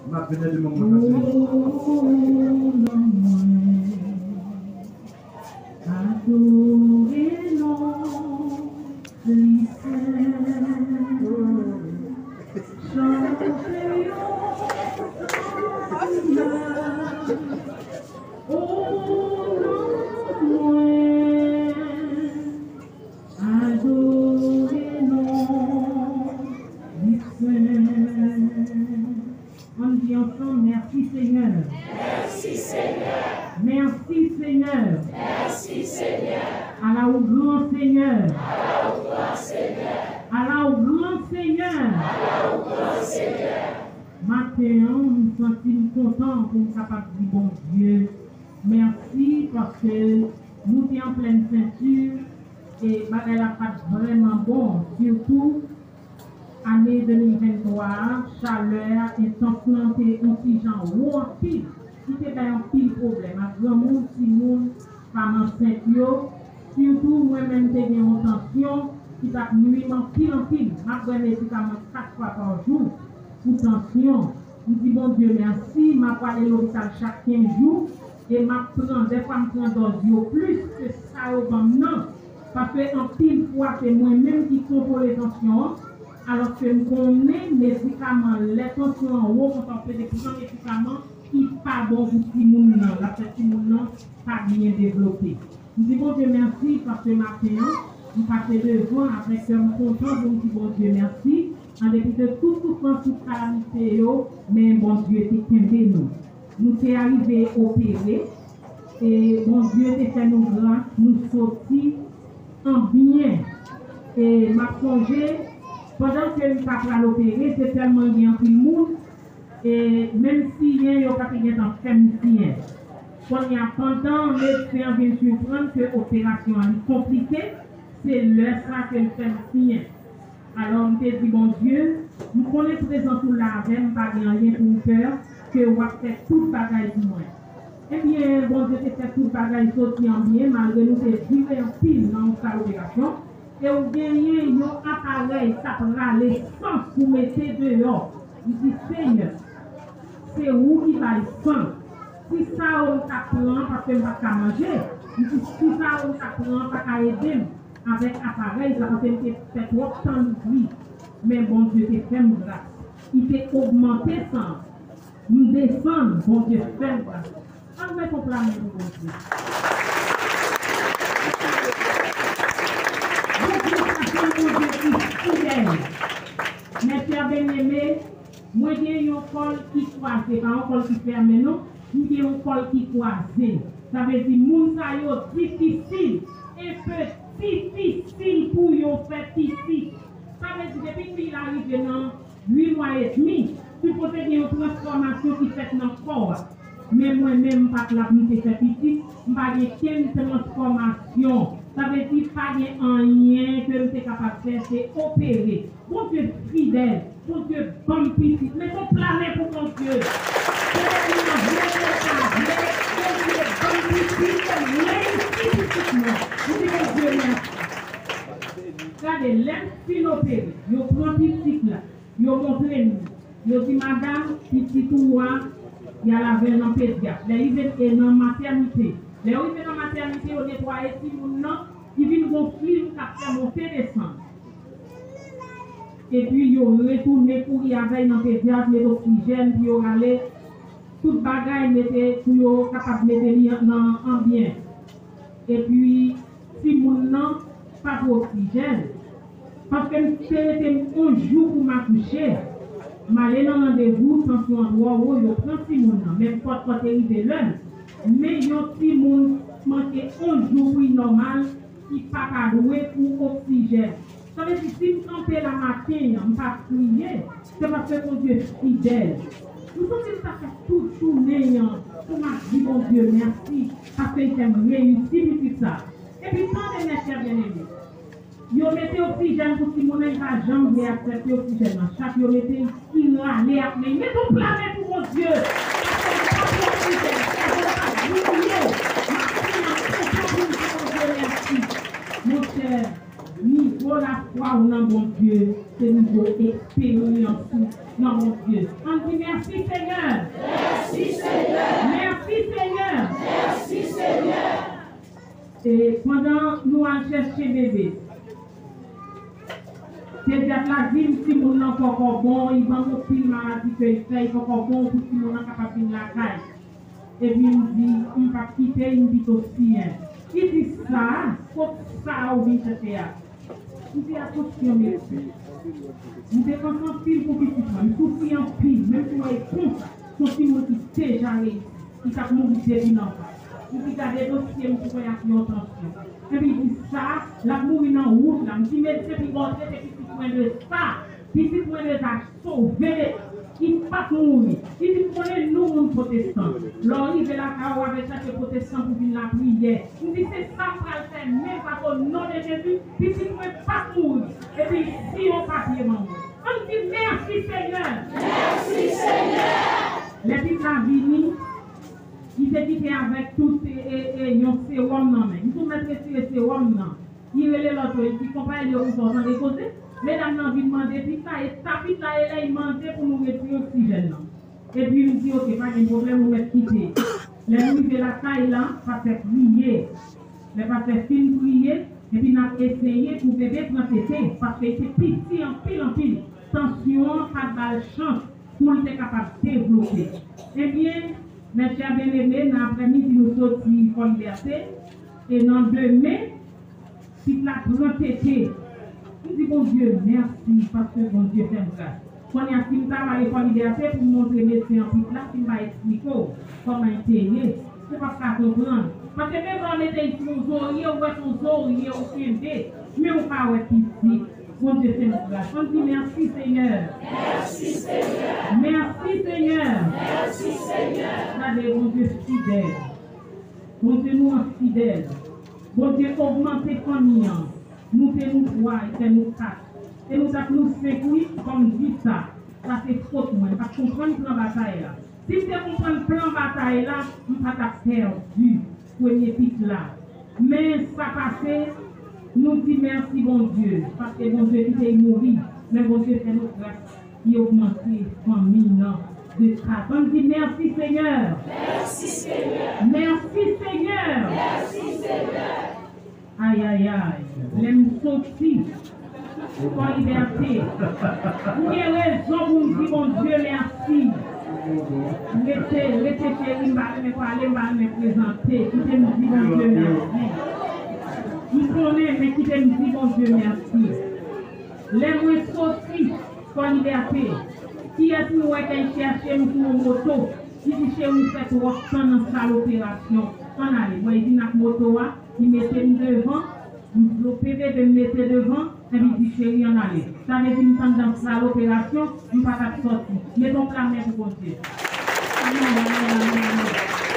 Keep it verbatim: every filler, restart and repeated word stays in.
M ap vin nan de moman sa, se. Oh, non, mwen adore non li sen. Chante yon zanj. Oh, non, mwen adore non li sen. Ann di ansanm, mèsi Senyè. Mèsi Senyè. Mèsi Senyè. Mèsi Senyè. Ala ou gran Senyè. Ala ou gran Senyè. Ala ou gran Senyè. Ala ou gran Senyè. Maten an, m santi m kontan pou m kapab di Bondye mèsi paske nou te an plèn senti e bagay la pa t vrèman bon, sitou ane de mil venntwa a, chalè a, entansyon an te yon ti jan wo anpil. Li te bay anpil pwoblèm ak granmoun, timoun, fanm ansent yo. Sitou, mwen menm te gen yon tansyon ki t ap nwi m anpil, anpil. M ap bwè medikaman kat fwa pa jou pou tansyon. M di Bondye mèsi, m ap prale lopital chak kenz jou e m ap pran, dèfwa m pran dòz yo plis ke sa yo ban m nan. Paske anpil fwa, se mwen menm ki kontwole tansyon an, alòske m konnen medikaman lè tansyon an wo konsa w pede pran medikaman ki pa bon pou timoun nan, l ap fè timoun nan pa byen devlope. M di Bondye mèsi paske maten an, m pase devan avèk kè m kontan pou m di Bondye mèsi, an depi de tout soufrans, tout kalamite yo, men Bondye te kenbe nou. Nou te arive opere, e Bondye te fè nou gras, nou soti an byen. E m ap sonje, pandan ke m t ap pral opere, te tèlman gen anpil moun, e menm siyen, yo pa te gentan fè m siyen. Kounye a, pandan medsen an vin konprann ke operasyon an li konplike, se lè sa ke l fè m siyen. Alò, m te di Bondye, m konnen prezans ou la avè m, m pa gen anyen pou m pè, ke w ap fè tout bagay pou mwen. Ebyen, Bondye te fè tout bagay soti an byen, malgre nou te dire anpil nan yon sal operasyon, e w genyen yon aparèy k ap rale san pou mete deyò. M di, Senyè, se ou ki bay san. Si sa yo m t ap pran, paske m pa t ka manje, m di, si sa yo m t ap pran, pa ka ede m avèk aparèy sa, paske m te fè twòp tan louvri. Men Bondye te fè m gras. Li te ogmante san an. M desann, Bondye fè m gras. Ann met yon pla men pou Bondye. Bondye sa se yon Bondye ki fidèl. Mes chers bien-aimés, mwen gen yon kòl ki kwaze, pa yon kòl ki fèmen non, m gen yon kòl ki kwaze. Sa vle di moun sa yo difisil, enpe difisil pou yo fè pitit. Sa vle di depi fi la rive nan uit mwa edmi, sipoze gen yon transfòmasyon ki fèt nan kò a. Men mwen menm, m pa t la pou m te fè pitit, m pa gen kenn transfòmasyon. Sa vle di pa gen anyen ke m te kapab fè, se opere. Bondye fidèl, Bondye ban m pitit. Met yon pla men pou Bondye. Seyè, m nan vle ke l pa vle, Bondye ban m pitit, m reyisi pitit mwen. M di Bondye mèsi. Gade, lè m fin opere, yo pran pitit la. Yo montre m li. Yo di, madanm, pitit ou a, y al avè l nan pedyat. Lè rive e nan matènite. Lè yo rive nan matènite, yo netwaye timoun nan, li vin gon flim k ap fè monte desann. Epi yo retounen kouri avè l nan pedyat, met oksijèn pou yo rale, tout bagay mete pou yo kapab mete li nan anbyans. Epi, timoun nan pa pran oksijèn. Paske m te rete yon jou pou m akouche. M ale nan randevou, tansyon an twò wo, yo pran timoun nan. Men pòt pòt te rive lè m. Men yon timoun manke yon jou pou l nòmal, ki pa ta dwe pou oksijèn. Sa vle di, si m kanpe la maten an, m pa kriye, se paske Bondye fidèl. M santi m ta fè tout jounen an pou m ap di Bondye mèsi, paske l fè m reyisi pitit sa. Epi tande, mes chers bien-aimés, yo mete oksijèn pou timoun nan, li pa janm vle aksepte oksijèn nan. Chak yo mete, li rale ak men. Met yon pla men pou Bondye. Paske m pa pran oksijèn. Sèvo m pa gouye. Maten an, m kontan pou m di Bondye mèsi. Monchè, nivo Lafwa w nan Bondye, se nouvo eksperyans ou nan Bondye. Ann di, mèsi, Senyè. Mèsi, Senyè. Mèsi, Senyè. Mèsi, Senyè. E pandan nou al chèche bebe, pedyat la di m timoun nan poko bon, li ban m anpil maladi ke li fè, li poko bon pou timoun nan kapab vin lakay. Epi m di, m p ap kite, m pito siyen. Li di, sa, kot sa ou vin chèche a? M di, atansyon, mesye. M te panse anpil pou pitit mwen, m soufri anpil, menm si w wè l konsa, se yon timoun ki deja reyisi, ki t ap mouri depi nan vant. M di, gade dosye m pou wè ak yon tansyon. Epi li di, sa, l ap mouri nan wout la. M di, medsen pi bò trete pitit mwen de sa. Pitit mwen deja sove, li p ap mouri. Li di, m konnen nou moun pwotestan. Lè w rive lakay ou, w ap chache pwotestan pou vin lapriyè. M di, se sa m pral fè menm, papa, o non de Jezi, pitit mwen p ap mouri. Epi l siyen yon papye ban mwen. Ann di, mèsi, Senyè. Mèsi, Senyè. Lè pitit la vini, li te kite avèk tout e, e, e, yon sewòm nan men. M tou mèt retire sewòm nan. Li rele lòt yo, li di, konpayèl yo, pou sa w tande koze. Medam nan vin mande pitit la, e sa pitit la ye lè li mande pou nou retire oksijèn nan. Epi m di, oke, pa gen pwoblèm, ou mèt kite. Lè nou rive lakay la, pastè priye. Lè pastè fin priye, epi n ap eseye pou bebe pran tete, paske li te piti anpil, anpil. Tansyon an pa t ba l chans pou l te kapab devlope. Ebyen, mes chers bien-aimés, nan aprèmidi nou soti Fort Liberté, e nan demen, pitit la pran tete. M di, Bondye, mèsi, paske Bondye fè m gras. Kounye a, si m ta pale Fort Liberté pou m montre medsen an pitit la, si m pa eksplike w kòman l te ye, ou p ap ka konprann. Paske devan w mete l sou yon zorye, ou wè se yon zorye ou kenbe, men ou pa wè pitit. Bondye fè nou gras. Ann di, mèsi, Senyè. Mèsi, Senyè. Mèsi, Senyè. Mèsi, Senyè. Gade, Bondye fidèl. Bondye nou an fidèl. Bondye ogmante fanmi an. Nou te nou twa, li fè nou kat. E nou t ap nou senk, wi, kòm di sa. Sa se fòt mwen. M pa t konprann plan batay la. Si m te konprann plan batay la, m pa t ap pèdi premye pitit la. Men sa pase, nou di mèsi Bondye, paske Bondye kite l mouri, men Bondye fè nou gras, li ogmante fanmi nan de kat. Ann di, mèsi, Senyè. Mèsi, Senyè. Mèsi, Senyè. Mèsi, Senyè. Ayayay, lè m soti Fort Liberté, m gen rezon pou m di Bondye mèsi. Rete, rete cheri, m pa renmen pale, m pa renmen prezante. Kite m di Bondye mèsi. M konnen, men kite m di Bondye mèsi. Lè mwen soti Fort Liberté, kiyès nou wè k al chèche m sou yon moto? Li di, cheri, ou fè twòp tan nan sal operasyon. Ann ale. Mwen vin ak moto a, li mete m devan, m vlope bebe, m mete devan, epi di, cheri, ann ale. Sa vle di m t anndan sal operasyon, m pa t ap sòti. Mete yon pla men pou Bondye. Amèn, amèn, amèn, amèn.